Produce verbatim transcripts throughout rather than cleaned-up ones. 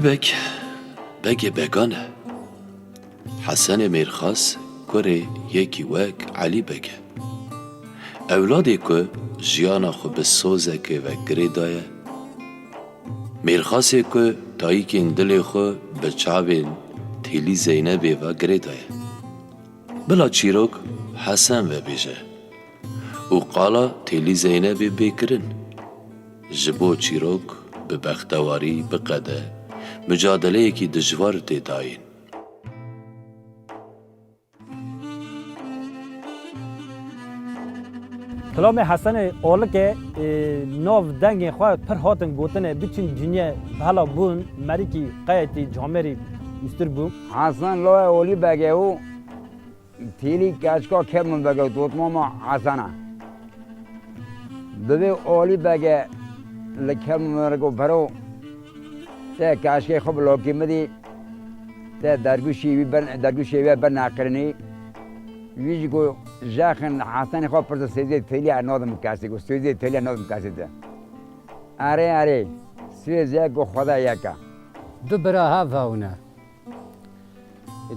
Beg, begê began e. Hesenê Mêrxas kurê yekî wek Elî Beg e. Ewladê ku jiyana xwe bi sozekê ve girê daye. Mêrxasê ku dayikên dilê xwe bi çavên Têlî Zeynebê ve girê daye. Bila çîrok Hesen vebêje û qala Têlî Zeynebê bê kirin. Ji bo çîrok bi bextewarî, bi qede, mucadeleyekî dijwar tê dayîn. Kilamê Hesenê Olike, e, nav dengên xwe pir hatin gotinê, biçin ciniyê bela bûn, merikî qeyetî camêrî ûstir bû. Hesen lawê Olî Beg e û Tîlî keçika Kevin Beg e, dotmama Hesen e. Divê Olî Beg e li Kevin Beg e, bero te keçikê xwe bi lokî min dî, te dergûşî wî ber, dergûşê wî ber neqirînî. Wî jî got, jexin Hesenê xwe pirse sêzê Têlî, ez nadim kesî, got, sêzê Têlî ez nadim kesî de. Erê, erê, sêzê ku Xweda yek e. Du bira hev hewne.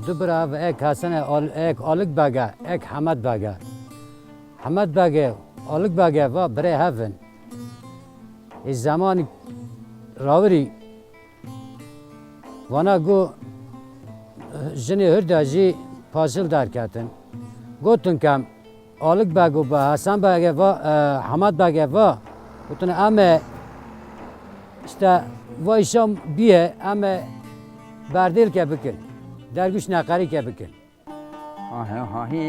Du bira hev, ek Hesen e, Al-, ek Alik Beg e, ek Hemed Beg e. Hemed Beg e, Alik Beg e, va birê hev in. Ê zemanî rawirî vana got, jinê Hurda jî paşil derketin. Gotin kem, Alik Beg û Hesen Beg e va, e, Hemed Beg e va, gotin em e, işte, va îşan bîye, em e berdêlke bikin, dergûş neqerîke bikin. Ahê ahê,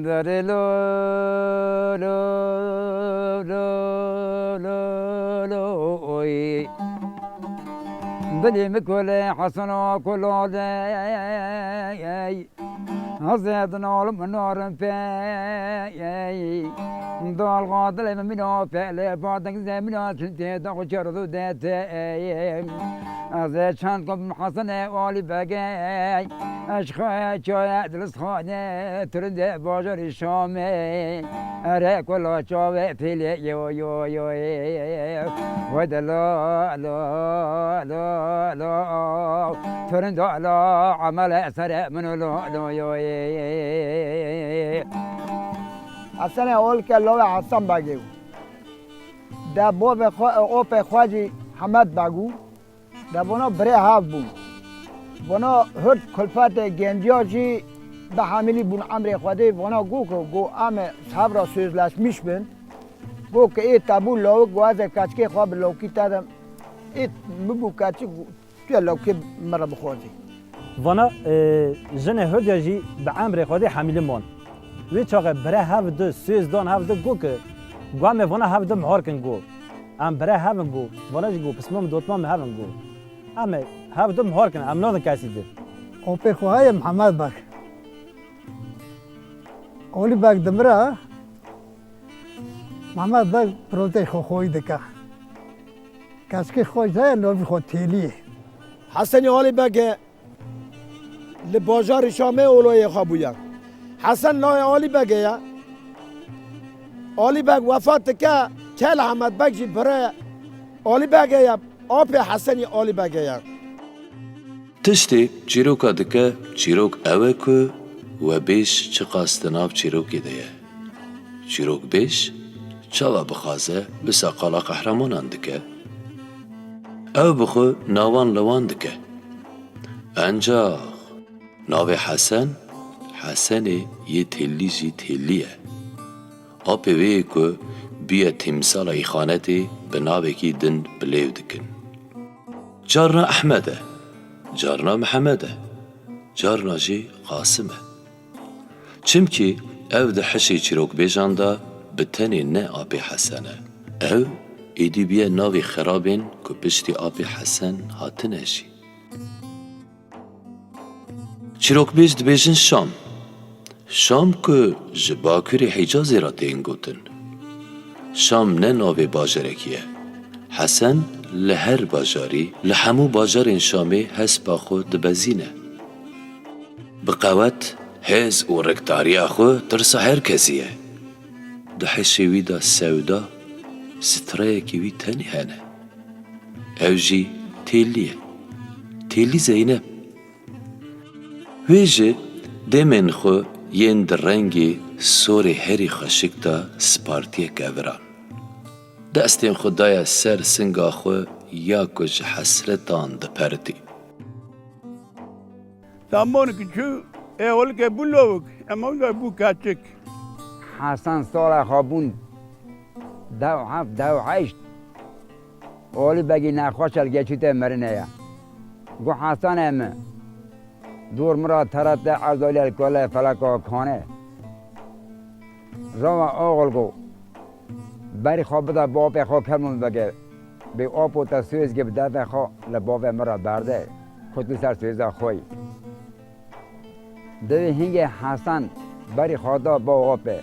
derê lo, lo, lo, lo, lo, oy. Dilê min kule Hesena kulade. Hezê din alim narin pey. Dalga dilê min mîna pele, badeng zemîna tintê da xwe çerdo dete. Ez ê çend kom Hesene Alî Bege, ez xwe çaye dilistxane, turinde bajarî Şamê. Ere kula çavê pêlê yo, yo, yo, e. Wede la, la, la, la. Turinda la, amele sere min lo, lo, yo, e. Hesene Olke lawê Hesen Begê bû. De bavê xwe, opê xwe jî Hemed Beg bû. De vana birê hev bûn. Vana hurt kulfetê genciya jî bi hemilî bûn emrê Xwedê. Vana got ku, got, em ê hev re sözleşmiş bin. Got ku ê tebû lawik, got, ez ê keçikê xwe bi lawkî te dim. Ê bibû keçik, tu yê lawkê min re bixwazî. Vana, e, jinê Hurdiya jî bi emrê Xwedê hemilî man. Wê çaxê birê hev di, söz dan hev di, got ku, got, em ê vana hev di mihar kin, got. Em birê hev in, got. Vana jî got, pismam dotmam hev in, got. Em ê hev di mihar kin, em nadin kesî di. Opê xwe heye Mihemed Beg. Olî Beg dimire, Mihemed Beg pirotê xwe xweyî dike. Keçikê xwe jî heye, navê xwe Têlî ye. Hesenê Alî Beg e. Li bajarê Şamê oloyê xwe bûye. Hesen lawê Alî Begê ye. Alî Beg wefat dike, Kel Hemed Beg jî birê Alî Begê ye, apê Hesenî Alî Begê ye. Tiştê çîroka dike, çîrok ew e ku we bêj çiqas di nav çîrokê de ye. Çîrokbêj çawa bixwaze wisa qala qehremanan dike? Ew bi xwe nawan li wan dike. Encax navê Hesen, Hesenê yê Têlî jî Têlî ye. Apê wê yê ku bûye tîmsala îxanetê bi navekî din bi lêv dikin. Carna Ehmed e, carna Mihemed e, carna jî Qasim e. Çimkî ew di hişê çîrokbêjan de bi tenê ne apê Hesen e. Ew êdî bûye navê xerabên ku piştî apê Hesen hatine jî. Çîrokbêj dibêjin Şam. Şam ku ji bakurê Hicazê re tên gotin. Şam ne navê bajarekî ye. Hesen li her bajarî, li hemû bajarên Şamê hespa xwe dibezîne. Bi qewet, hêz û riktariya xwe tirsa her kesî ye. Di hişê wî de sewda, streyekî wî tenê hene. Ew jî têlî ye. Têlî Zeynep. Wê ji demên xwe yên di rengê sorê herî xweşik de spartiye keviran. Destên xwe daye ser singa xwe ya ku ji hesretan diperitî. Zamanê ku çû, ê olike bû lawik, ema wî bû keçik. Hesen sala xwe bûn dew heft, dew heşt. Olî Begî nexweş e, li geçî te mirinê ye. Got Hesenê min, dor min re terete, ez olî li kole feleka kane. Rawa oxil got, berî xwe bide bavê xwe Kelmûn Begê. Bê apo te sêzgê bi devê xwe li bavê min re berde, kutî ser sêza xwe yî. Divê hingê Hesen berî xwe da ba apê.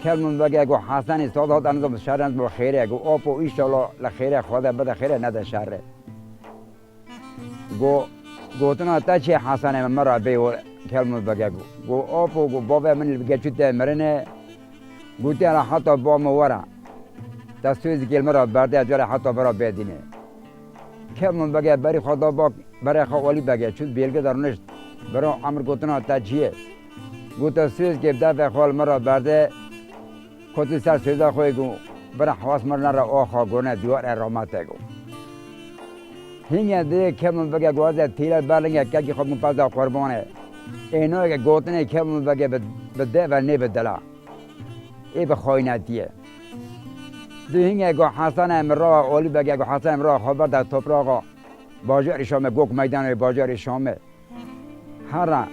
Kelmûn Begê got Hesenî sala hat, ez nizam şer e, ez bo xêrê. Got apo, înşallah li xêrê, Xwedê bide xêrê, nede şerê. Got, gotina te çi ye Hesenê min, min re bê, Kelmûn Begê got. Got apo, got bavê min li geçî te mirinê, gotiye heta ba min were. Te sêzgê li min re berde, ez were heta vira bêdînê. Kelmûn Begê berî xwe da ba berê xwe Olî Begê, çû bêlge de rûnişt. Bira Emir, gotina te çi ye? Got te sêzgê bi devê xwe li min re berde, kutî ser sêza xwe yî, got bira hewes min re nere axa gurine dîwarê ramate got. Hingê dê Kelmûn Begê got ez ê tîle ber lingê kekî xwe bûm peza qurbanê. Ê nayê gotinê Kelmûn Begê bi, bi dê ve nê bi dila. Ê bi xaynetî ye. Dê hingê got Hesenê min rawa Olî Begê, got Hesenê min rawa xwe berde topraxa bajarê Şamê, Gok Meydanê bajarê Şamê. Here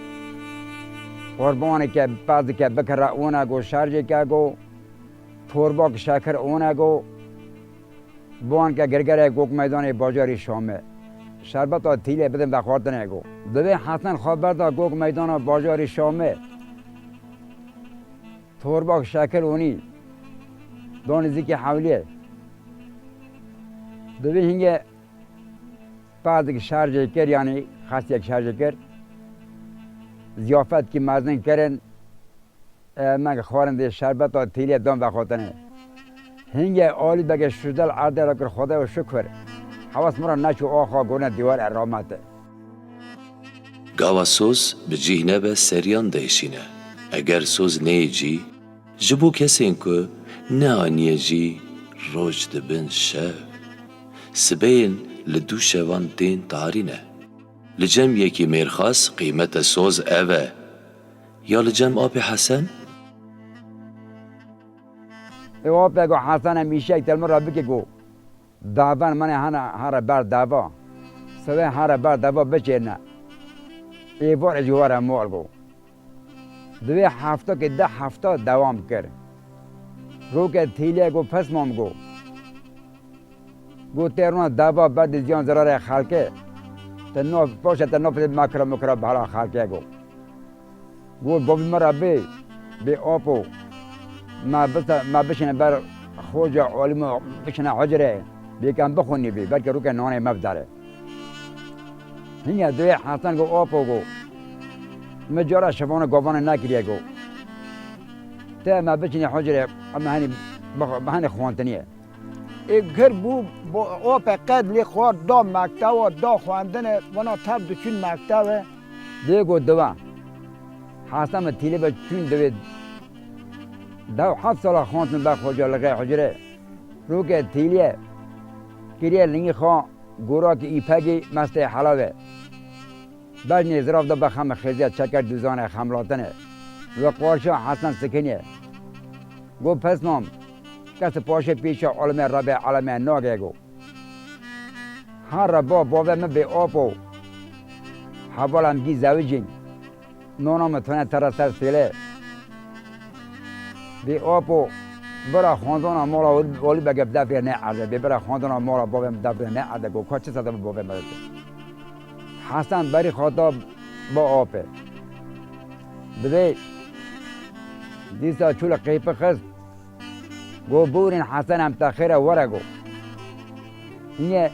qurbaneke, pezike bikire, one got şerjeke got, torbak şekir one got, banke girgere Gok Meydanê bajarê Şamê. Şerbeta tîlê bidin vexwartinê got. Divê Hesen xwe berda Gok Meydana bajarê Şamê. Torbak şekir onî. Da nizîkî hewliyê. Divê hingê pezike şerjê kir, yanî xestiyek şerjê kir. Ziyafetkî mezin kirin. E, me xwarin dê şerbeta tîlê dan vexwatinê. Hingê Olî Begê şûdel erdê re kir, Xwedê û şukir. Hewes min re neçû axa gurine dîwarê ramate. Gava soz bi cîh nebe seriyan diêşîne. Eger soz neyê cî, ji bo kesên ku neaniye cî, roj dibin şev. Sibeyên li dû şevan tên tarî ne. Li cem yekî mêrxas qîmete soz ev e. Ya li cem apê Hesen? Ê apê got Hesen em îşek te li min re bike got. Davan min ê hene here ber dava. Sibê here ber dava biçêrine. Êvarê jî were mal got. Divê hefta ke deh hefta dewam kir. Roke tîlê got, Pismam got. Got, tê rûna dava berdî ziyan zirarê xelkê. Te nav, paşê te nav makira mukira bihela xelkê got. Got, bavî min re bê, bê apo. Me bise, me bişine ber xoca alîmo, bişine hucrê. Bê kem bixwinî bê, belkî rûke nanê me bidere. Hingê duyê Hesen got, apo got. Min cara şivana gavana nekiriye got. Te me biçinî hucrê, em henî bix-, henî xwantiniye. Ê gir bû, bo-, ope qed lê xwar da mektewa, da xwendine, vana tev diçûn mekteve. Dê got diva. Hesen min tîlê be çûn divê. Dew heft sala xwant min ber xoca lixê hucrê. Roke tîliye, kiriye lingî xwe, gorakî îpegî mestê helave. Bejnê zirav de bexeme xêziya çeker duzane xemlatine. Ve qarşa Hesen sikiniye. Go pesmam, kes paşê pêşa alimê Rebê alemê nage go. Hare ba bavê min bê apo. Heval em gî zewicîn. Nona min tune te re ser sêlê. Bê apo, bira xwendana mala Olî Begê bi def re nêerde. Bê bira xwendana mala bavê min bi def re nêerde. Go ka çi sede bi bavê min re. Hesen berî xwe da ba apê. Divê dîsa çû li qeypî xist. Go bûrîn Hesen em te xêre were go. Niye?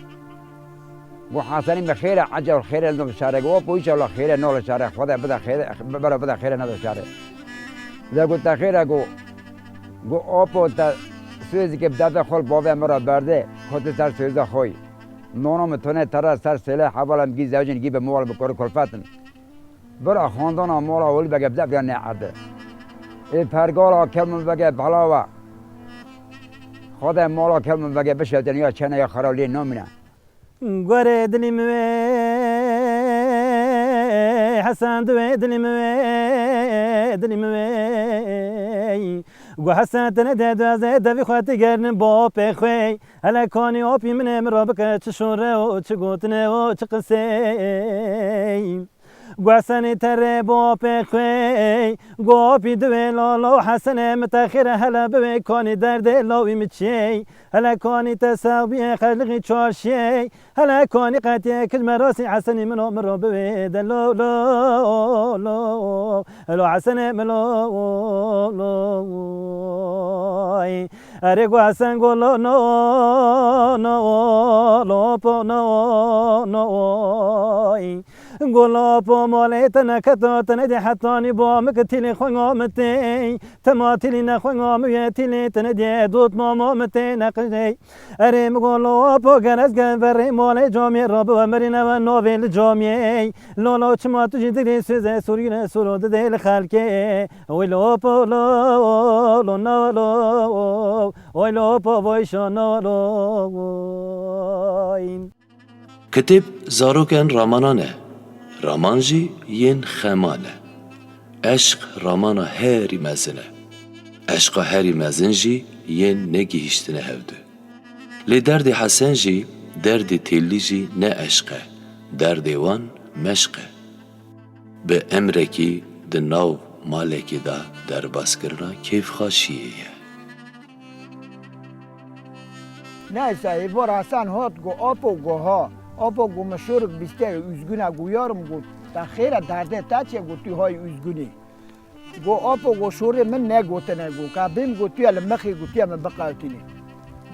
Go Hesenî min xêre ecel xêre li şere go. Apo înşallah xêre nol şere. Xwedê bide xêre, bere bide xêre nede şere. Ve go te xêre go. Go apo te Sözü ki devê xol bavê min re berdê, koti ser sözê xwe. Nono min tone tera ser sêlê hevala min gî zewcin gî bi mol bi kor kulfetin. Bira xandana mola wol bege bi devriya ne erde. Ê pergala kevmin bege belawa. Xwedê mola kevmin bege bişewtin ya çene ya xera lê namine. Gorê dilî min wê, Hesen diwê dilî min wê, dilî min wê. Gu Hesen tene de duaze devî xwe ti gernin bo pê xwê. Hele kanî opî min ê min re bike çi şûre û çi gotine û çi qisey. Guesenê terê bo pê xwey, go apî diwê lalo Hesenê min te xêre hele biwê kanî derdê lawî min çiyey. Hele kanî te sewbiyê xelixî çarşiyey. Hele kanî qetiyê kij merasî Hesenî min o min ro biwê de lo lo lo. Helo Hesenê min lo lo. Erê Guesen go lo no no lo po no no. Gula po malê te neketo, te nedî hetanî bo min ki tîlî xwenga min tê. Te ma tîlî ne xwenga min yê tîlî, te nedî dot mama min tê neqijey. Erê min gula po ger ez ger verê malê camiyê rabiwe merî newe navê li camiyê. Lolo çima tu jî digirî sözê sûrî ne sûro didê li xelkê. Oy lo po lo, lo na lo, oy lo po voy şo na lo. Kitêb zarokên ramanan e, raman jî yên xeman e. Eşq ramana herî mezin e. Eşqa herî mezin jî yên negihîştine hevdu. Lê derdê Hesen jî, derdê Têlî jî ne eşq e, derdê wan meşq e. Bi emrekî di nav malekê de derbaskirina kêfxweşiyê ye. Neyse, êvar Hesen hat, got, "Apo," got, "ha." "Apo," got, "min şorik bîstiye, üzgün e," got, "yarim," got, "te xêr e, derdê te çi ye?" Got, "Tu hay üzgünî." Got, "Apo," got, "şorê min negotine," got, "ka bêm," got, "tu ye li mixê," got, "tu ye min biqewtînî."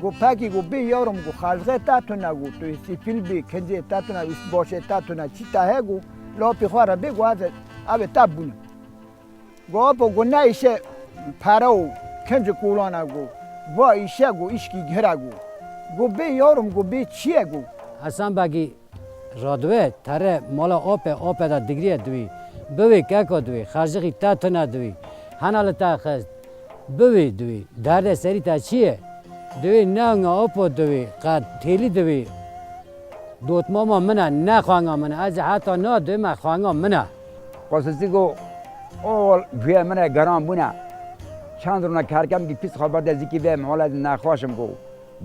Got, "Pekî," got, "bê yarim," got, "xelxê te tune," got, "tu sîfil bî, kincê te tune, üst başê te tune, çi te heye," got, "lapî xwe re bê," got, "ez ê, ev ê te bûne." Go apo go ne îşe pere û kincik olan e go. Va îşe go, îşkî gihir e go. Go bê yarim go, bê çi ye go. Hesen Begî radibe tere mala ape, ape de digriye diwî. Biwî keko diwî, xerjixî te tune diwî. Hena li te xist. Biwî diwî. Derdê serî te çi ye? Diwî ne nga apo diwî, qe têlî diwî. Dotmama min e, ne xwenga min e. Ez ê heta niha dibême xwenga min e. Qosisî go, ol guhê min e, geran bûne. Çend rûne kerkem kî pîs xeber de zîkî vê mala de nexweş im go.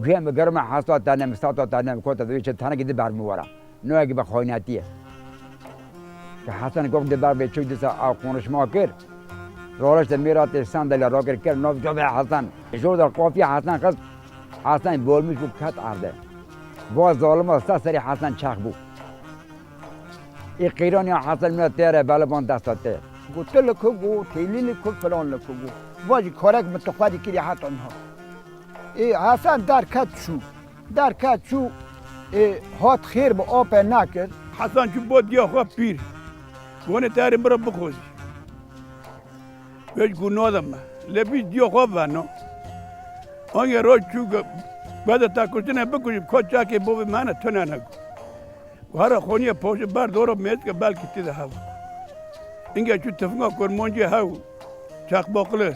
Guhê min gerim e, hesta te ne, mistata te ne, kota te çi tenekî di ber min were. Noyekî bi xaynetî ye. Ke Hesen Gok di ber bê çû dîsa ew konuşma kir. Roliş de mêra tê sandalya rakir kir, nav cavê Hesen. Jor de qafiya Hesen xist, Hesen bolmîş bû ket erde. Va zalima ser serê Hesen çex bû. Ê qîraniya Hesen mine têre beliban desta te. Go tu li ku go, têlî li ku, filan li ku go. Va jî karek min tu xwedî kirî heta niha. Ê Hesen derket çû. Derket çû, ê, hat xêr bi apê nekir. Hesen çû bo diya xwe pîr. Gonê te erê min re bixwazî. Wê ji ku nade me. Lê bî diya xwe veno. Ange roj çû ge-, bede te kuştine bikujî, ka çakê bovê me ne tune ne. Hera xoniye poşê ber dora mêzke belkî tê de hev. Inge çû tifinga kurmancê hew. Çaqbaqli.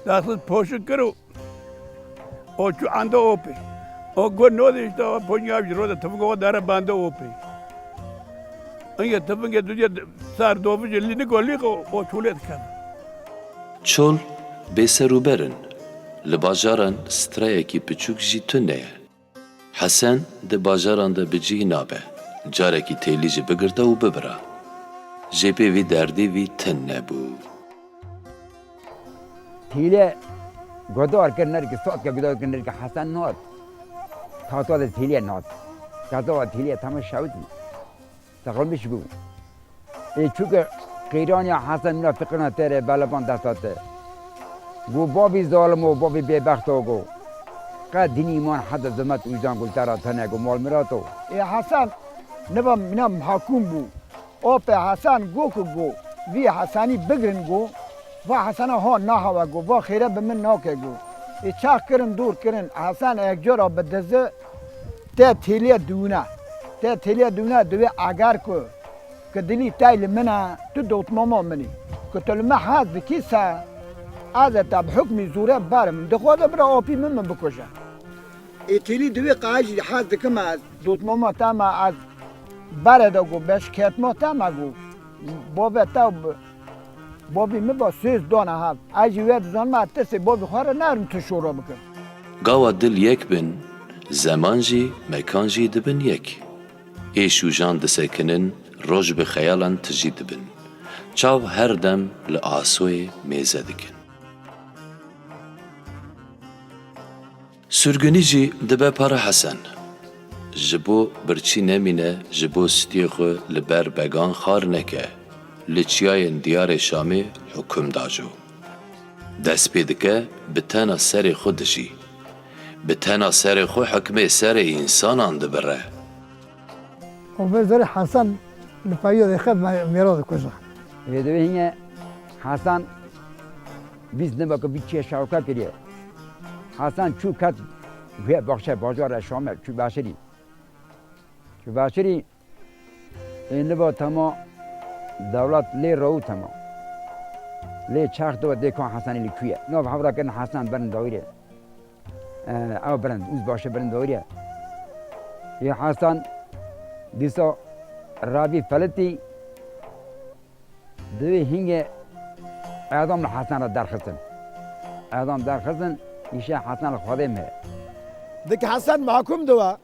Dexsiz poşik kir û O çû anda opê. O got nodê işte o ponya ji roda tifingê o dere bende opê. Inge tifingê dudiye ser dovijê lî niko lî o, o çûlê dikeve. Çol bêserûber in. Li bajaran streyekî piçûk jî tune ye. Hesen di bajaran de bi cih nabe. Carekî têlî jî bigirta û bibira. Jê pê vî derdî vî tin nebû. Tîlê godar kir nerkî, sat ke godar kir nerkî Hesen nat. Tata de tîlê nat. Gaza tîlê tamam şewitî. Teqilmiş bû. Ê çûke qîraniya Hesen mîna fiqirina te re belaban desta te. Go bavî zalim û bavî bêbext o go. Qe dinî îman heta zimet û îzan gul te ra tene go mal mirato. Ê Hesen niva mîna mihakûm bû. Opê Hesen go ku go, vî Hesenî bigirin go, va Hesena ha nahawe go, va xêre bi min nake go. Ê çax kirin, dûr kirin. Hesen ek cara bi dizi te têliye dûne. Te têliye dûne, divê eger ku, ku dilî tay li min e, tu dotmama min î. Ku tu li min hez dikî se, ez ê te bi hukmî zûre berim. Dixwaze bira apî min, min bikuje. Ê têlî divê qe ez jî hez dikim ez. Dotmama te me ez bere de got, beşketma te me got. Bavê te bi-, bavê min ba söz dana hev. Ez jî wê dizanim ez tirsê bavê xwe re nerim tu şora bikim. Gawa dil yek bin, zeman jî, mekan jî dibin yek. Êş û jan disekinin, roj bi xeyalan tijî dibin. Çav her dem li asoyê mêze dikin. Surgunî jî dibe para Hesen. Ji bo birçî nemîne, ji bo stiyê xwe li ber began xar neke, li çiyayên diyarê Şamê hukum da jo. Dest pê dike bi tena serê xwe dijî. Bi tena serê xwe hukmê serê însanan dibire. Û vê zerê Hesen li peyodê xwe me-, mêra dikuje. Ê divê hînge Hesen bîst niva ku bî çê şewke kiriye. Hesen çû ket guya baxçe bajarê Şamê, çû Beşirî. Çû Beşirî, ê niva tema dewlet lê rew tema. Lê çax diva dêkan Hesenî li kû ye. Nav hevra kirin Hesen berin dawîrê. Ew birin, ûz başê birin dawîrê. Yê Hesen dîsa rabî felitî, divê hîngê edam li Hesen re derxistin. Edam derxistin, îşe Hesen li Xwedê me. Dik Hesen mahkum diwa,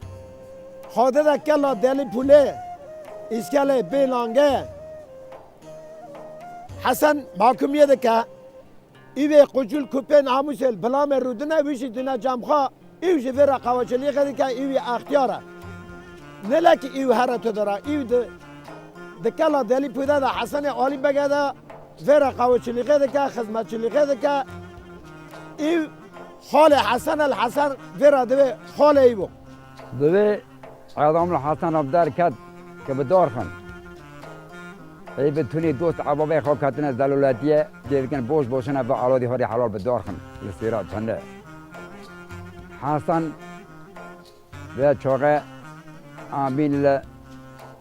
Xwedê de kela delî pûlê, îskelê bê lange. Hesen mahkumiyê dike. Î wê qucûl kupê namûsê li bilamê rûdine, wî jî dine cem xwe, îw ji vê re qewaçilîxê dike, îw yê extiyar e. Nilekî îw here tu dira, îw di, di kela delî pûde de Hesenê Alî Bege de vê re qewaçilîxê dike, xizmetçilîxê dike. Îw xalê Hesen e, li Hesen vê re divê xalê î bû. Divê Edam li Hesen re derket ke bi dar xin. Ey bi tunê dost ebabê xwe ketine zelûletiyê, dê dikin boş boşine bi aladî xwe rê helal bi dar xin. Li sêra tende. Hesen vê çaxê amîn li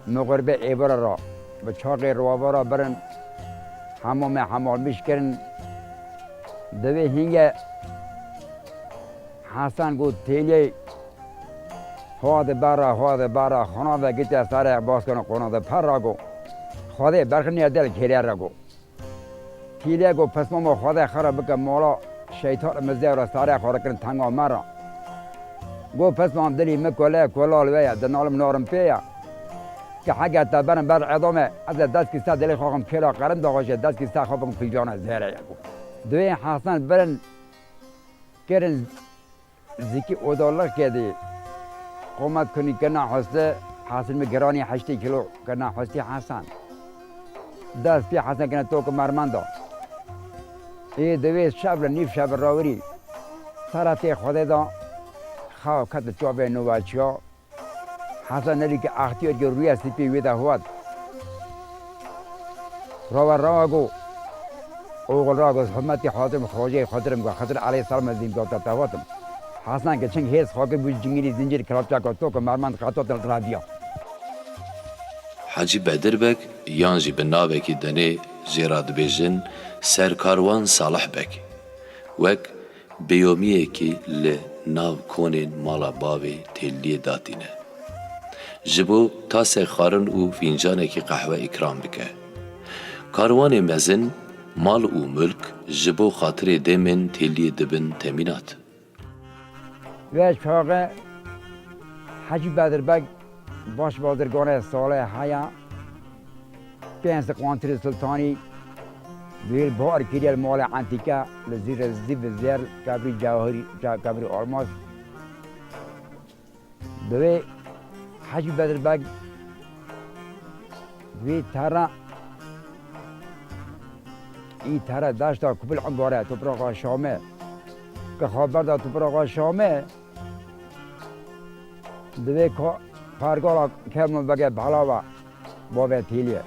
mixurbê êvara ra, bi çaxê ruwavara birin, hemû me hemalmîş kirin. Divê hînge Hesen got têliyê Xwedê bera, xwedê bera, xona de gite sare bas kene qona de per ra go. Xwedê berxiniye del kêriye re go. Tîlê go pesmama xwedê xera bike mola şeytan mizê re sare xwe rekin tenga me ra. Go pesmam dilî mi kole, kola li we ye, dinalim narim pê ye. Ke hege te berin ber edome, ez ê dest kî se dilê xwe xim kêla qerin daxwe jê, dest kî se xwe bikim filcana zêre ye go. Divê Hesen birin kirin Zikî odalık kedi. Qomet kunî kena heste, hasil mi giranî heştê kilo kena hestî Hesen. Dest pê Hesen kena tok mermenda. Ê divê şev li nîv şev rawirî. Sera tê Xwedê da xaw ket li çavê nûvaçiya. Hesen nerî ke extiyar ke rûya sipî wê de hwat. Rawa rawa go. Oxil rawa go, hurmetî Xwedê, xoceyê Xwedê go, Xedir aleyhisselam ez dîm dota te hotim. Hasan ke çing hêz xakir bû cingirî zincir kirapçaka to ke merman xatot radiya. Hecî Bedir Beg yan jî bi navekî dinê jê re dibêjin Serkarwan Salih Beg. Wek bêyomiyekî li nav konên mala bavê têliyê datîne. Ji bo tasek xwarin û fîncanekî qehwe îkram bike. Karwanê mezin mal û mulk ji bo xatirê demên têliyê dibin temînat. Vê çaxê Hecî Bedir Beg baş bazirganê salê heya. Pênc sed qantirê Sultanî, duhêl bar kiriye li malê entîke, li zîr zî bi zêr, kebrî cewherî, ce-, kebrî almaz. Divê Hecî Bedir Beg vê tera, î tera deşta Kupil Umbare, topraxa Şamê, ke xwe berda topraxa Şamê, Divê ka-, pergala Kermo Bege Belawa bavê Tîliyê.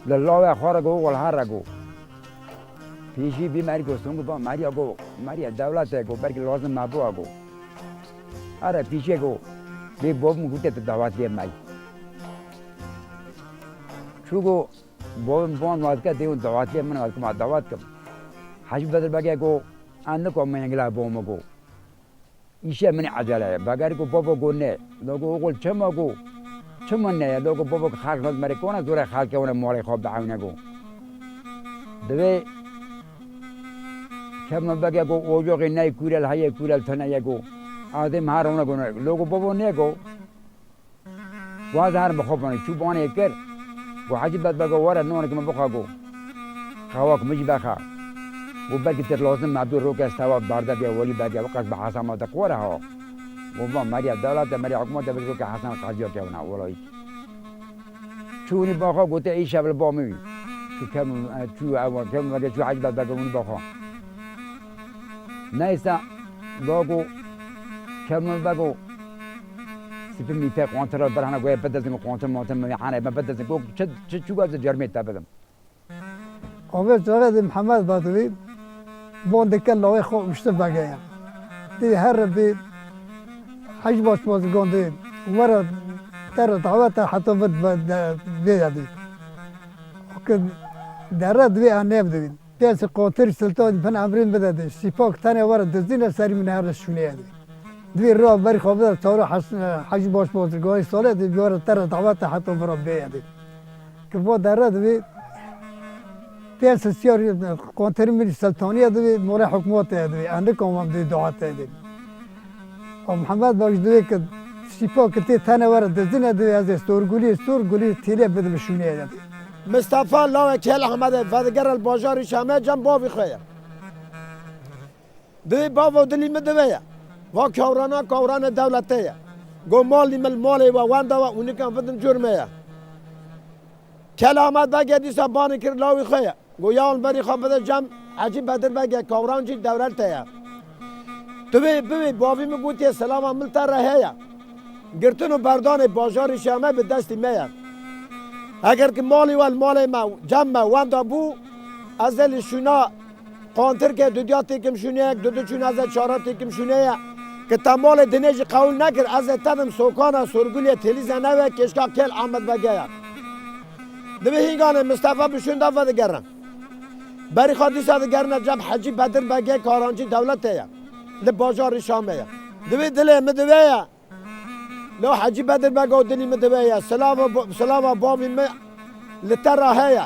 Li lawê xwe re go, wal her re go. Pêşî vî merî go song ba meriya go, meriya dewlete go, belkî lazim me bûa go. Ara pêşiye go, vê bavim gotê tu dawet lê mey. Çû go, bavim ban wadike, dê dawet lê min wadike, ma dawet kim. Hecî Bedir Bege go, en nika min yengila bo min go. Îşe min ecele ye. Beger go baba go ne. Lo go oxul çima go. Çima ne ye? Lo go baba xelk nas mere kona zore xelke wana malê xwe biewne go. Divê Kevma Bege go ojoxê ney kûrel heye kûrel tene ye go. Adem her ona go ne. Lo go baba ne go. Waz her bi xwe bane. Çû banê kir. Go Hecî Bed Bege were nonek min bixwe go. Qewak min jî bexe. Go belkî tir lazim me bû roke sewa berde bê welî bege weqas bi hesama de qore ha. Go va meriya dewlete meriya hikûmete bi roke Hesen Qeziya kevna welayî. Çû winî baxa gote îşev li ba min wî. Çû kem, çû ew kem vege çû Hecî Bed Bege winî baxa. Neyse, bago, kevme bago. Sipim îte kontrol berhana goye bedezin kontrol montem me hane me bedezin go çi çi çuga ze cermê te bedim. Ave zere de Muhammed Badri bon de ke lawê xo uşte bagaya. Ti her bi Hacı Başmaz gonde wara ter davete hatta vid ve de ve ya di. O ke dere dve anev de. Dest Qantir Sultan bin Emrîn bide de. Sîpak tenê were dizîne serî min her şûneye de. Divê riya berî xwe bide tawra Has-, Hacî Baş Bozirganî sale de biyare te re dawete heta vira bêye de. Ki va dere divê pênc siyar Qantirî min Sultaniye divê mole hikûmetê divê. Endika wan divê dawete de. A Mihemed Baş divê ki sîpa ki tê tenê were dizîne divê ez ê sorgulî, sorgulî têlê bidim şûnê ye. Mistefa lawek Hêl Ehmedê vedigere li bajarî Şamê cem bavî xwe ye. Divê bavo dilî min divê ye. Va kawrana kawranê dewletê ye. Go malî min li malê we wenda we û nikan bidim cur me ye. Kel Ahmed Begê dîsa banî kir lawî xwe ye. Go ya hûn berî xwe bide cem Hecî Bedir Begê kawran jî dewletê ye. Tu vê bivê bavî min gotiye silava min li te re heye. Girtin û berdanê bajarî Şamê bi destî me ye. Eger ki malî we li malê me cem me wenda bû, ez ê li şûna Qantirkê dudiya têkim şûneyek, dudu çûn ez ê çara têkim şûneye. Ki te malê dinê jî qewil nekir, ez ê tedim sokana sorgulê têlî zenewe kêşka Kêl Ahmed Begê ye. Divê hînganê Mistefa bi şûn de vedigerin. Berî xwe dîsa digerine cem Hecî Bedir Begê Karancî dewletê ye. Li bajarî Şamê ye. Divê dilê min divê ye. Lo Hecî Bedir Bego dilî min divê ye. Silava bo-, silava bavî min li te re heye.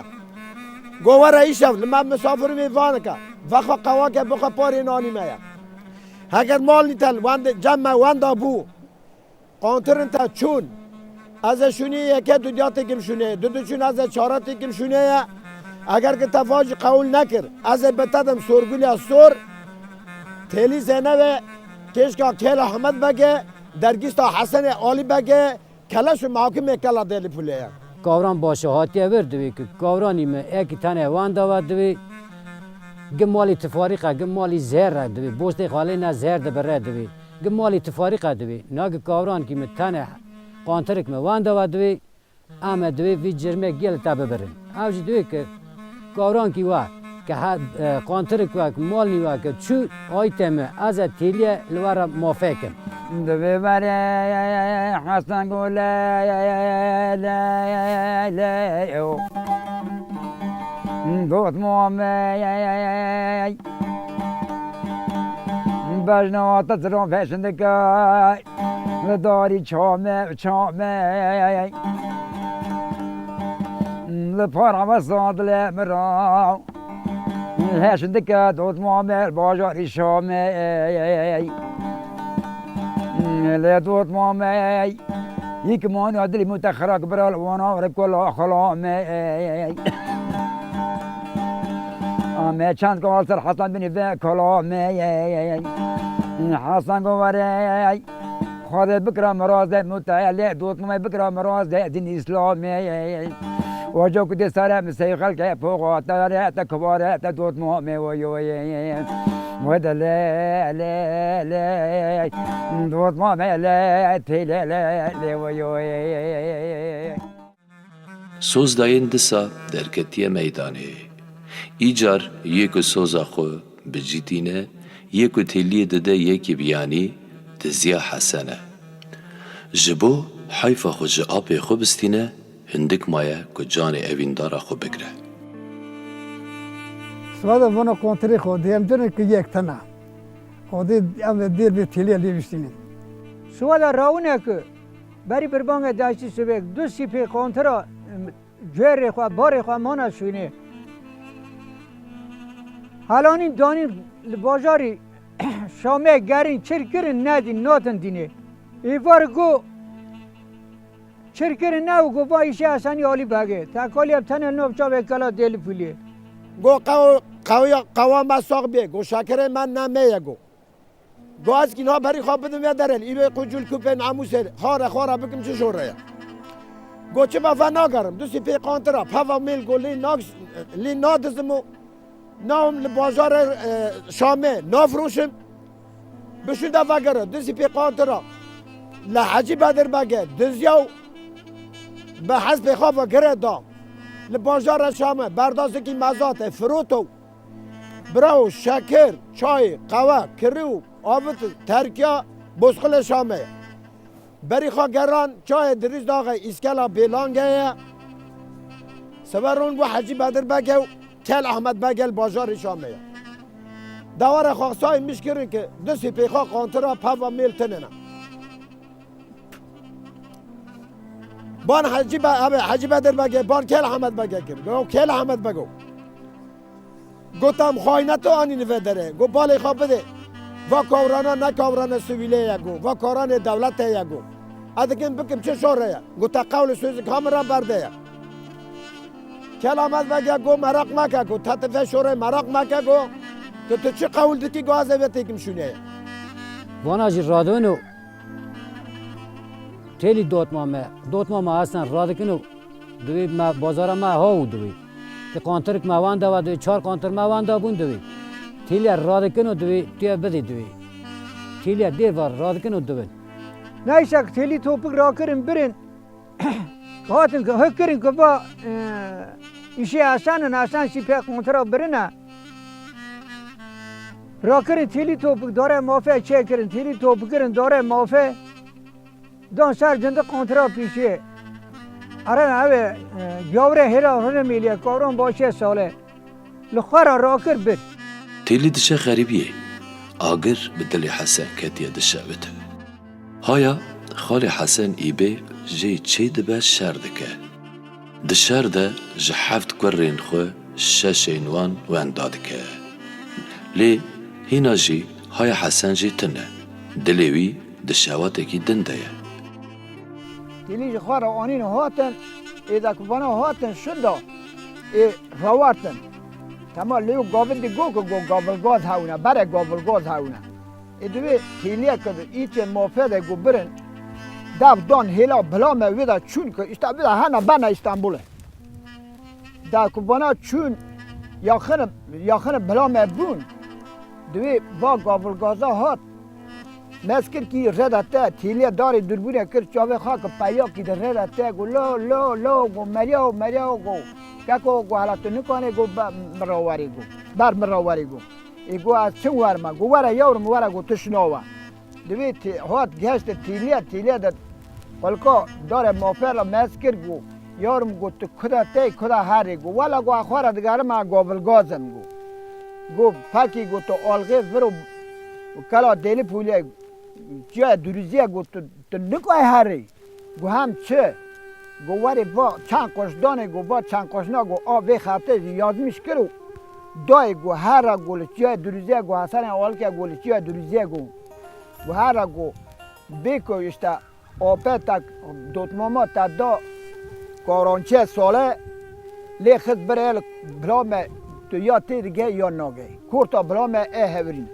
Go were îşev li me misafir vê vanike. Vexwe qewake bixwe parê nanî me ye. Heger mal nîten wende, cem me wenda bû. Qantirin te çûn. Ez ê şûnî yeke dudiya têkim şûnê. Dudu çûn ez ê çara têkim şûnê ye. Eger ki te vajî qewil nekir, ez ê bi te dim sorgulya sor. Têlî Zeynebe, kêşka Kêl Ahmed Bege, dergîsta Hesenê Alî Bege, keleş û mahkimê kela Dêlî Pulê ye. Kavran baş e, hatiye vir divê ki kavranî me ekî tenê wenda ve divê. Gi malî tifarîqe, gi malî zêr re divê. Bostê xalê ne zêr de bi re divê. Gi malî tifarîqe divê. Na gi kavrankî me tenê qantirik me wenda ve divê. Em ê divê vî cirmê gel te bibirin. Ew jî divê ki kawrankî we, ki he, e, qantirik we, ki malnî we, ki çû aytê min, ez ê têliye li we re mafê kim. Divê berê Hesen Gule, le, le, le, o. Dotma me, bejna te ziran feşin dike. Li darî çame, çame, li para me sandile min ra. Heşin dike dotma me bajarî Şamê. Lê dotma me, yek mani dilî min te xirak bira li wana re kola xala me. Ame çend kal ser Hasan binî ve kala me. Hasan go were. Xwedê bikira mirazê muteyelê, dotmamê bikira mirazê din Îslamê. Oca ku dê sere mi sey xelkê poxa te re te kivare te dotmamê oyoyê. Wede le, le, le, dotmamê le, tê le, le, le oyoyê. Sozdayên disa derketiye meydanê. Îcar yê ku soza xwe bi cî tîne, yê ku têliyê dide yekî biyanî, diziya Hesen e. Ji bo heyfa xwe ji apê xwe bistîne, hindik maye ku canê evîndara xwe bigire. Siva de vana kontirê xwe diyem cine ki yek tena. Odê em de dêr vê têliya lê biştînin. Siva de rawine ki berî birbangê deştî sibêk du sîpê kontira, em, cuêrê xwe, barê xwe mana şûnê. Helanîn danîn li bajarî Şamê gerîn çir kirin nedîn natin dînê. Êvar go çir kirin ne û go va îşê Hesenî Alî Begê. Tekalî ev tenê nov çavê kela Dêlî Pûliyê. Go qew-, qewiya qewa me sax bê, go şekerê me ne me ye go. Go ez kî niha berî xwe bidim vê derê, îro qûcûl kupê namûsê, xare xare bikim çi şore ye. Go çi be venagerim, du sîpê qantira, peva mêl go lê nag-, lê nadizim û nawim li bajarê, e, Şamê nafroşim. Bişûn de vegere, du sîpê qantira. Li Hecî Bedir Bege, dizya û bi hespê xwe ve gire da. Li bajarê Şamê, berdazekî mezatê, firoto. Birawo şekir, çay, qewe, kirî û avit terkiya bozqilê Şamê ye. Berî xwe geran çayê Dirîz Daxê îskela Bêlangê ye. Sibe ron bû Hecî Bedir Bege û Kel Ahmet Bege li bajarê Şamê ye. Dewara xwe sayê miş kirin ki du sîpê xwe qantira peva mêl tinine. Ban Hecî Be-, abi, Hecî Bedir Bege, ban Kel Ahmet Bege kir. Go Kel Ahmet Bego. Gotam xayne tu anî li vê derê. Go balê xwe bidê. Va kawrana ne kawrana sivîlê ye go. Va kawranê dewletê ye go. Ez dikim bikim çi şore ye. Go te qewl û sözük ha min re berdeye. Kel Ahmet Bege go meraq meke go te ti vê şorê meraq meke go. Tu tu çi qewl dikî go ez ê vê têkim şûnê ye. Vana jî radon û Têlî dotma me, dotma me Hesen radikin û divê me bazara me ha û divê. Ti qantirik me wenda ve divê, çar qantir me wenda bûn divê. Têlî radikin û divê, tu ye bidî divê. Têlî dêr var radikin û divin. Neyse ki têlî topik rakirin birin. Hatin ki hik kirin ki va, e, îşê Hesen in, Hesen şî pê qantira birine. Rakirin têlî topik dare mafe çêkirin, têlî topik kirin dare mafe. Dan ser cindi qantira pîşê. Ere ev e, e, gawre hêla hune mêliye, kavran başê sale. Li xwe re rakir bir. Têlî diçe xerîbiyê. Agir bi dilê Hesen ketiye dişewite. Haya xalê Hesen îbê jê çê dibe şer dike. Di şer de ji heft kurên xwe şeşên wan wenda dike. Lê hîna jî haya Hesen jê tune. Dilê wî di şewatekî din de ye. Têlî ji xwe re anîn û hatin, êda ku vana hatin şinda, ê rawartin. Tema lê û gavin di go ku go gavilgaz hewne, bere gavilgaz hewne. Ê divê têliyeke di îçê mafê de ku birin, dev dan hêla bila me wê de çûn ku îşte bila hene bene Îstanbulê. Da ku vana çûn yaxin, yaxin bila me bûn. Divê va gavilgaza hat. Mez kir kî reda te, têliye darê durbûne kir çavê xwe ku peyakî di reda te ku lo, lo, lo, ku meriya û meriya û ku keko ku hela tu nikanê ku be-, min ra werê ku. Ber min ra werê ku. Ê go ez çi werme? Go were yawrim were go tu şinawe. Divê tê-, hat gehişte tîliye, tîliye de qulka dare mafera mez kir go yawrim go tu kuda tey kuda herê go. Wela go xwe re digerime gavilgazim go. Go pekî go tu alxê vir û kela dêlî pûlê çiya durîziye go tu, tu nikay herê. Go hem çi? Go werê va çend qoşdanê go va çend qoşna go a vê xertê jî yazmiş kir û dayê go hera go li çiyayê Durûzê go Hesenê Alike go li çiyayê Durûzê go. Go hera go bê ku işte apetek dotmama te da karançe sale lê xist birê li bila me tu ya tê digê ya nagê. Kurta bila me e hevrîn.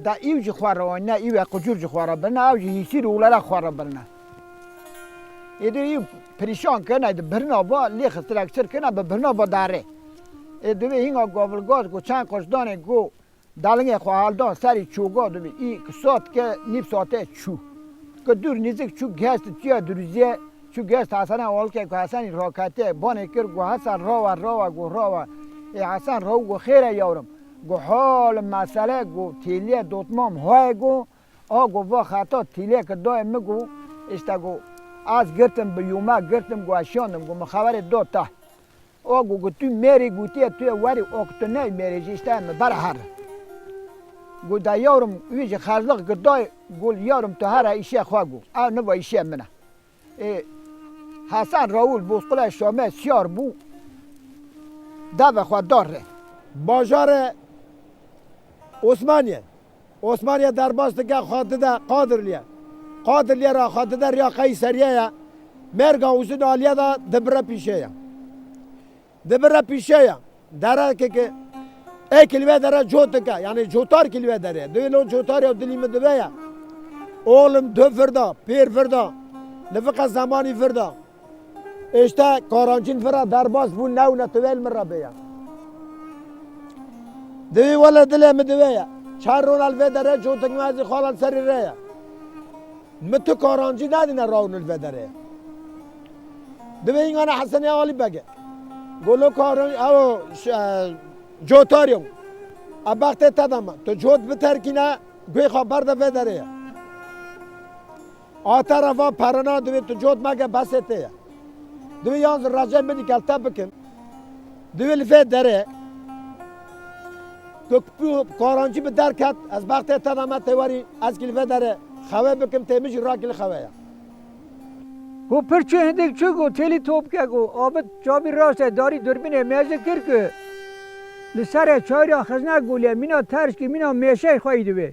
Da îw ji xwe re ne îw e qicûr ji xwe re birine ew ji hîsîr û lere xwe re birine. Êdî wî perîşan kirine, di birina va lê xistirek çir kirine, bi birina va derê. Ê divê hînga gavilgaz ku çend qoşdanê ku dalingê xwe haldan serî çoga dibî, î kisat ke nîv sate çû. Ke dûr nîzik çû gest tiya Durûziyê, çû gest Hesenê Alkê ku Hesenî raketiye, banê kir ku Hesen rawa, rawa, ku rawa. Ê Hesen rew got, xêr e yawrim. Got, hol mesele, got, têliyê dotmam hoye, got, a, got, va xeta têliyê ke dayê min, got, işte, got, ez girtim, bi yûme girtim, got, ez şandim, got, min xeberê da te. O got, got, tu mêrî gotiye, tu yê werî, o ku tu neyê mêrê jî, işte, em ê bere herin. Got, de yawrim, wî jî xerclix girtay, got, yawrim, tu here îşê xwe, got, ew niva îşê min e. Ê, Hesen Raûl Bozqulê Şamê siyar bû, devê xwe da rê. Bajarê Osmaniye. Osmaniye derbas dike, xwe dide Qadirliye. Qadirliye re xwe dide riya Qeyseriye ye. Mêrga Uzun Aliye de dibire pîşe ye. Dibire pîşe ye. Derekeke ê ki li vê dere cot dike, yanî cotar ki li vê dere. Divê lo cotar ya dilî min divê ye. Oğlum dö virda, pêr virda. Li vika zemanî virda. Îşte karancîn vira derbas bû, newne tu vê li min re bêye. Divê wele dilê min divê ye. Çar rona li vê dere cotik me ezî xala li serî rê ye. Mi tu karancî nedîne rawin li vê derê. Divê îngana Hesenê Alî Bege. Golo karan, ew, ş-, e, cotarî yo. E, bextê te de me. Tu cot biterkîne, guhê xwe berde vê derê ye. A te re va perina divê tu cot meke, besê tê ye. Divê yan zî recê min îkel te bikim. Divê li vê derê tu karancî bi derket, ez bextê te de me tê werî, ez kî li vê derê xewe bikim, tê min jî rakî li xewe ye. Ku pir çû hindik çû ku têlî top ke ku abit çavî raşte darî durbînê mêze kir ku li serê çayra xizne gulê mîna terşkî mîna mêşey xweyî divê.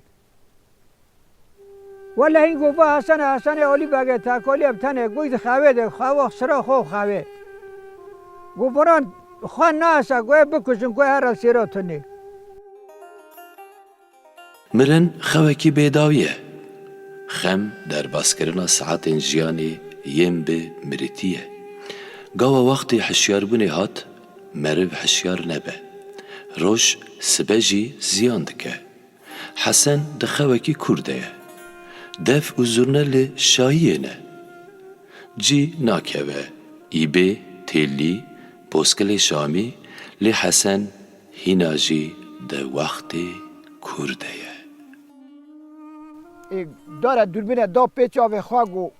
Wele hîn got, va Hesenê, Hesenê Alî Begê tekolî ye bi tenê, goy di xewê de, xewa sira xwe xewê. Got, boran xwe nase, goyê bikujin, goyê here sêra tunê. Mirin xewekî bêdawî ye. Xem derbaskirina saetên jiyanê yên bi miritî ye. Gawa wextê hişyarbûnê hat, meriv hişyar nebe. Roj sibe jî ziyan dike. Hesen di xewekî kûr de ye. Def û zurne li şahiyê ne. Cî nakeve, îbê, têlî, boskilê şamî, lê Hesen hîna jî di wextê kûr de ye. Ê, dare dûrbîne da pê çavê xwe, got,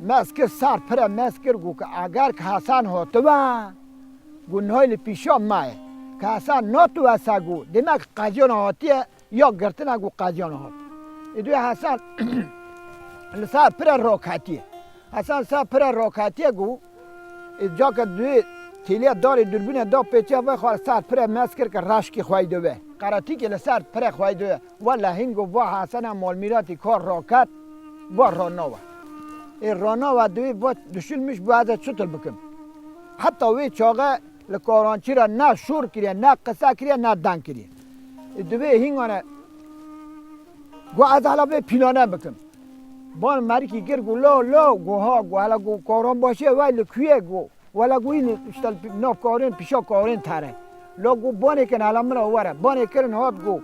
mez kir, ser pire mez kir, got, ke eger ke Hesen hatibe, got, nihay li pîşa me ye. Ke Hesen natibe se, got, demek qeziyana hatiye, ya girtine, got, qeziyana hat. Ê, duyê Hesen li ser pire raketiye. Hesen ser pire raketiye, got, ê, ca ke duyê têliye darê dûrbîne da pêçiya vê xwe, li ser pire mez kir ke reşkî xweyde be. Qeretîkê li ser pire xweyde be. Wele hîn got, va Hesena malmîratî ka raket, va ranawe. Ê ranawe, divê va düşünmüş, bu ez ê çitur bikim. Heta wê çaxe li karançî re ne şor kiriye, ne qise kiriye, ne deng kiriye. Ê divê hîngane got, ez hela vê pîlane bikim. Ban merikî kir, got, lo, lo, got, ha, got, hela, got, karanbaşê we li ku ye, got. Wele got, hîn, işte, nav karên, pîşa karên tere. Lo got, banê kin, hela min re were. Banê kirin, hat, got.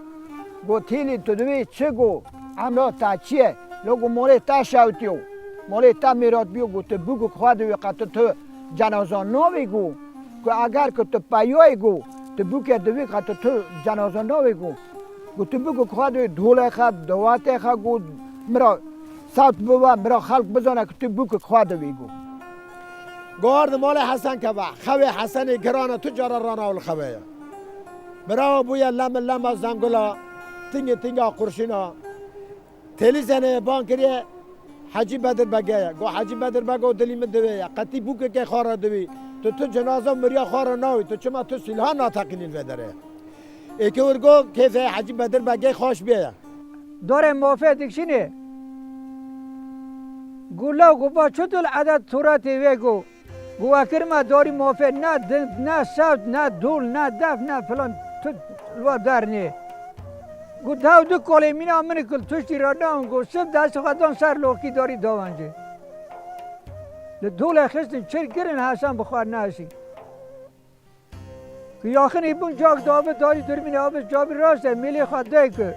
Got, têlî, tu divê çi, got. Emra te çi ye? Lo got, malê te şewtiyo. Malê te mêrat biyo, got, tu bûkik xwe divê, qe tu, tu cenaza navê, got. Ku eger ku tu peyoyê, got, tu bûke divê, qe tu, tu cenaza navê, got. Got, tu bûkik xwe divê, dolê xe, dawetê xe, got, mira sewt bibe, mira xelk bizane ku tu bûkik xwe divê, got. Guhar di malê Hesen keve. Xewê Hesenê giran e, tu cara ranaw li xewê ye. Birawo bûye lem lema zengula, tingê tinga qurşîna. Têlî zenê ban kiriye, Hecî Bedir Bege ye. Got, Hecî Bedir Bego, dilî min divê ye. Qetî bûkekê xwe re divî. Tu, tu cenaza miriya xwe re nawî. Tu çima tu sîlhan nateqînî li vê derê? Ê ki wir got, kêfê Hecî Bedir Begê xweş bê ye. Darê mafê dikşînê. Got, law, got, va çutul edet turatê wê, got. Got, we kirime darî mafê, ne ding, ne sewt, ne dol, ne def, ne filan, tu li we dernê. Got, hew du kolê mîna min kil tuştî re newn, got, sib dest xwe dan ser loqî darî dawancê. Li dolê xistin çir kirin Hesen bi xwe neşî. Ku yaxinî bûn cak davi darî durbînê avê cavî raşte mêlê xwe dey ku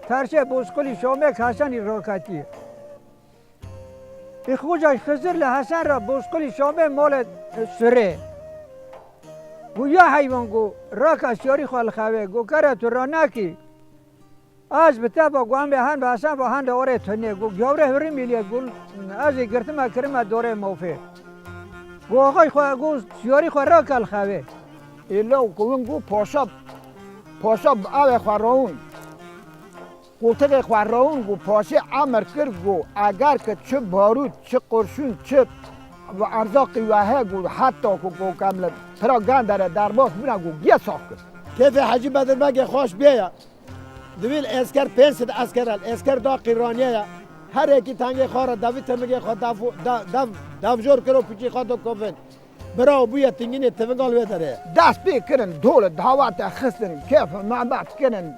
tersê bozqulî Şamê ke Hesenî raketiye. Ê xoca Xizir li Hesen re bozqulî Şamê malê sirê. Got, ya heywan, got, raka siyarî xwe li xewê, got, kere tu ranakî. Ez bi te ve, got, em ê hen ve esen ve hende orê tunê, got, gawre hurî mîliyet, got, ez ê girtime kirime dorê mofê. Got, axay xwe, got, siyarî xwe rake li xewê. Ê law ku win got, paşa, paşa bi avê xwe rawin. Qultiqê xwe rawin, got, paşê emir kir, got, eger ki çi barût, çi qurşûn, çi erzaqî we heye, got, heta ku, got, em li pira Genderê derbas bûne, got, giya sax kir. Kêfê Hecî Bedir Begê xweş bêye. Divê li esker pênc sed esker e, li esker da qîraniye ye. Her yekî tengê xwe re devî timigê xwe dev, dev, dev, devjor kir û pûçî xwe da kovin. Bira û bûye tingînê tivinga li wê derê ye. Dest pê kirin, dol dawete xistin, kêf û mebet kirin,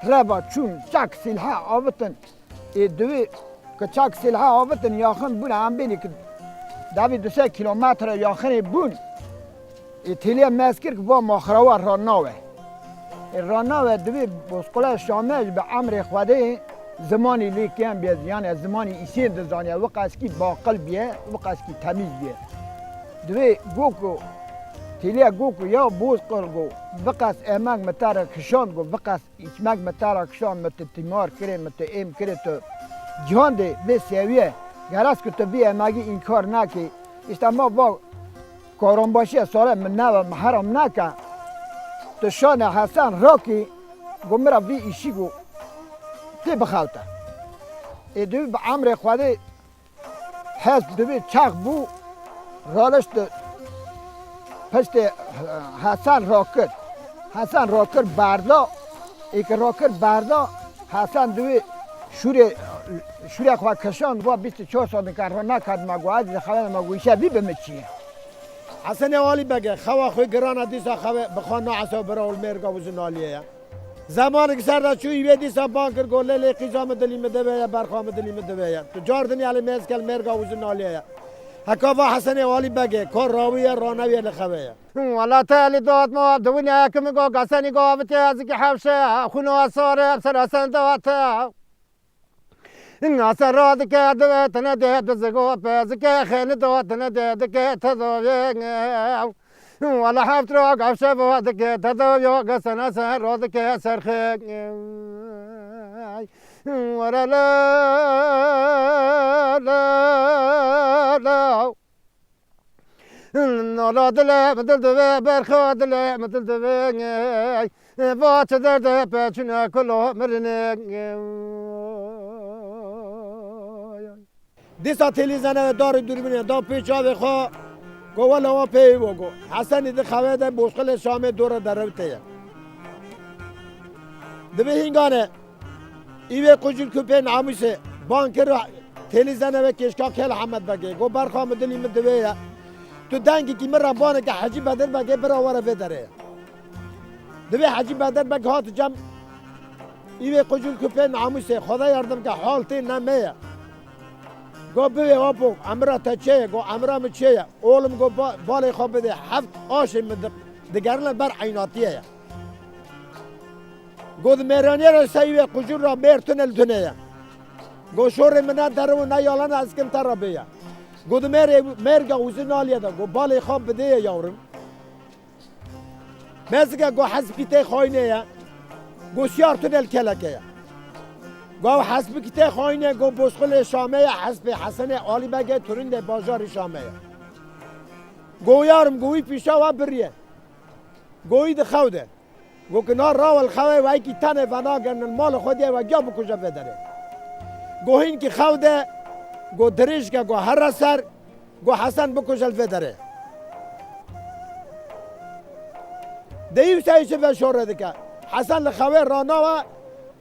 reva çûn, çek sîlhe avitin. Ê divê ki çek sîlhe avitin, yaxin bûn, em bênî ki devî du sed kîlometre yaxinê bûn. Ê têlê mez kir ki va maxrawa ranawe. Ê ranawe divê bozqule Şame ji bi emrê Xwedê zimanî lê kêm bê, yanî zimanî îsên dizaniye, wiqeskî baqil biye, wiqeskî temîz biye. Divê go ku têlê go ku ya bozqul go, biqes emek mi te re kişand go, biqes îçmek mi te re kişand, mi tu tîmar kirê, mi tu êm kirê, tu cihan dê vê sewiye. Geres ku tu vî emegî înkar nekê. Îşte ma va Karanbaşiye sare min neve, mi heram neke. Tu şanê Hesen rakî, got, min re vî îşî got, tê bixewte. Ê dû bi emrê Xwedê hesp dibî çax bû, ralişt piştê Hesen rakir. Hesen rakir berda, ê ki rakir berda, Hesen dibî şûrê, şûrê xwe kişand, va bîst û çar saet nika ro neketime, got, ez dixewenime, got, îşe vî bi min çi ye? Hesenê Alî Bege xewa xwe girana dîsa xewe bi xwe naesa bira û li mêrga uzin aliyê ye. Zemanek ser de çû, î wê dîsa ban kir, got, lê lê qîza min dilî min divê ye, berxa min dilî min divê ye. Tu car dinê li mêz kel mêrga uzin aliyê ye. Heka va Hesenê Alî Bege, kar rawî ye, ranewî ye, li xewe ye. Wela te li dat ma, diwine ki min go, Hesenî go, avitê ez ki hevşe, xûna sare, ser Hesen date. Nase radike dide tine de dizigo pezike xeni do tine de dike te do ye. Wala heft ra gavşe vadike te do yo gesene sen radike serxe. Wara la la la. Nala dilê min dil divê, berxa dilê min dil divê. Va çi derdê peçûne kulo mirinê. Dîsa têlî zene ve darê dûrbînê da pê çavê xwe, go wela wa pê wo go. Hesenî di xewê de boşxilê Şamê dora derewte ye. Divê hîngane. Î wê qucil kupê namûsê ban kir, têlî zene ve kêşka Kel Hemed Begê. Go berxa min dilî min divê ye. Tu dengekî min re baneke Hecî Bedir Begê bira were vê derê. Divê Hecî Bedir Beg hat cem. Î wê qucil kupê namûsê, Xweda yardim ke, hal tê ne me ye. Go bivê apo, emira te çê ye? Go emira min çê ye? Oğlum go ba-, balê xwe bidê, heft aşê min di-, digerine ber eynatiye ye. Got, mêraniyê re seyî wê qucûr ra mêr tune li tune ye. Got, şorê min ne dere û ne yalana ez kim te re bêye. Got, mêrê, mêrga uzî naliye de. Got, balê xwe bidêye yawrim. Mezike got, hespî tê xayinê ye. Got, siyar tune li keleke ye. Got, hespî ki tê xayinê, got, bosqulê Şamê ye, hespê Hesenê Alî Begê turindê bajarê Şamê ye. Got, yarim, got, wî pîşa we biriye. Got, wî di xew de. Go ki na rawa li xewê wekî tenê venagernin, mala xwe diye we giya bikuje vê derê. Go hîn ki xew de, go dirêj ke, go here ser, go Hesen bikuje li vê derê. Deyî wisa yî çi veşore dike. Hesen li xewê ranawe,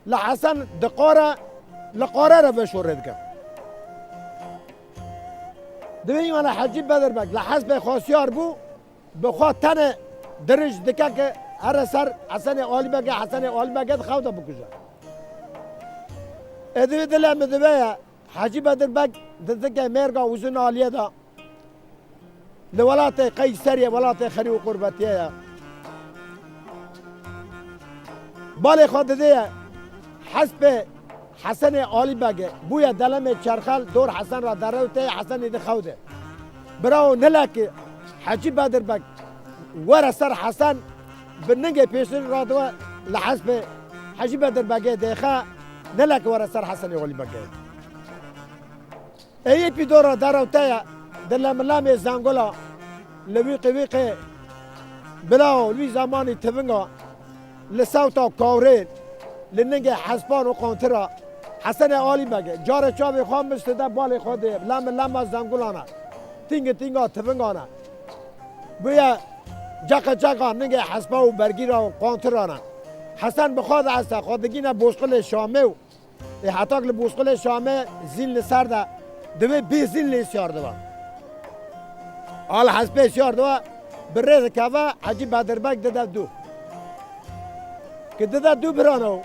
li Hesen di qare, li qare re veşore dike. Divê îmana Hecî Bedir Beg li hespê xwe siyar bû, bi xwe tenê dirij dike ke here ser Hesenê Alî Bege, Hesenê Alî Bege di xew de bikuje. Ê divê dilê min divê ye, Hecî Bedir Beg dizike mêrga uzun aliyê de li welatê Qeyseriyê, welatê xerî û qurbetiye ye. Balê xwe didê ye, hespê Hesenê Alî Beg e. Bûye delemê çerxel dor Hesen ra derewtê, Hesenî di xew de. Birawo nilekî Hecî Bedir Beg Were ser Hesen bi ningê pêştirî radibe li hespê Hecî Bedir Begê dêxe, nelek were ser Hesenê Olî Begê. Êyî pîdora derewte ye, di lemlemê zengula, li wîqê wîqê bila û li wî zemanî tivinga, li sewta kawrê, li ningê hespan û qantira, Hesenê Alî Begê, carê çavê xwe mist dide balê xwe dê, lem lema zengulana, tîngi tînga tivingana. Bûye ceqe ceqa ningê hespa û bergîra û qantirana. Hesen bi xwe de esta xwe digîne Bosqulê Şamê û Ê hetak li Bosqulê Şamê zîn li ser de, divê bê zîn lê siyar dibe. Al hespê siyar dibe, bi rê dikeve, Hecî Bedir Beg dide dû. Ki dide dû birano.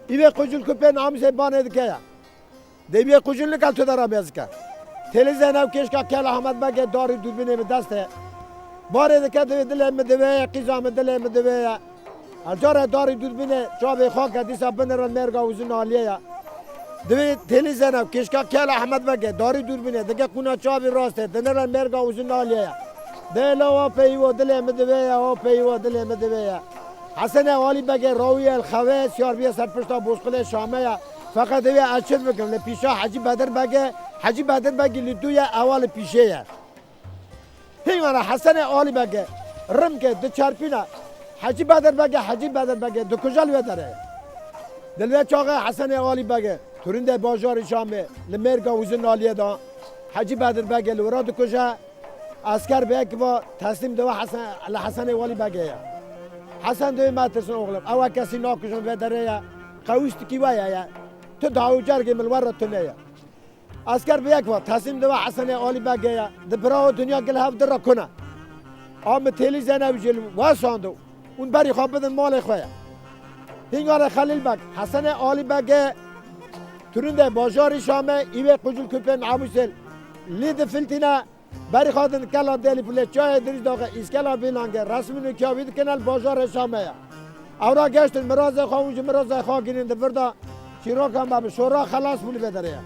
Îvê qucil kupê namûsê banê dike ya. Dê bê qucil nikel tu de rabêzike. Têlî Zeynep kêşka kel Ahmet Begê darî dûrbînê bi dest e. Barê dike divê dilê min divê ye, qîza min dilê min divê ye. Her cara darî dûrbînê çavê xwe ke dîsa binire mêrga uzun aliyê ye. Divê Têlî Zeynep kêşka kel Ahmet Begê darî dûrbînê dike qûna çavê rastê dinire mêrga uzun aliyê ye. Dê la wa peyî wo dilê min divê ye, wa peyî wo dilê min divê ye. Hesenê Alî Begê rawî el xewê siyar bîye ser pişta Bosqulê Şamê ye. Feqet divê ez çi bikim, li pîşa Hecî Bedir Begê, Hecî Bedir Begî li dû ye, ewa li pîşê ye. Hîngana Hesenê Alî Begê rimkê diçerpîne, Hecî Bedir Begê, Hecî Bedir Begê dikuje li wê derê. Di li vê çaxê Hesenê Alî Begê, turindê bajarê Şamê, li mêrga uzun aliyê de, Hecî Bedir Begê li wira dikuje, esker bi yek va teslîm dibe Hesen, li Hesenê Walî Begê ye. Hesen divê metirsin oxlim, ew kesî nakujin vê derê ye, qewîstikî we ye ye. Tu dawî cergê min li we re tune ye. Esker bi yek va teslîm dibe Hesenê Alî Begê ye. Di bira û dinya gil hev di re kune. A min Têlî Zeynep jî li we sando. Hûn berî xwe bidin malê xwe ye. Hîngare Xelîl Beg, Hesenê Alî Begê, turindê bajarî Şamê, îvê qucil kupê namûsê lî difiltîne, berî xwe din kela Dêlî Pulê, çayê dirîj daxe, îskela Bîlangê, resmî nûkiya wî dikine li bajarê Şamê ye. Ewra geştin mirazê xwe, hûn ji mirazê xwe girîn di vir de çîroka me bi şora xelas bû li vê derê ye.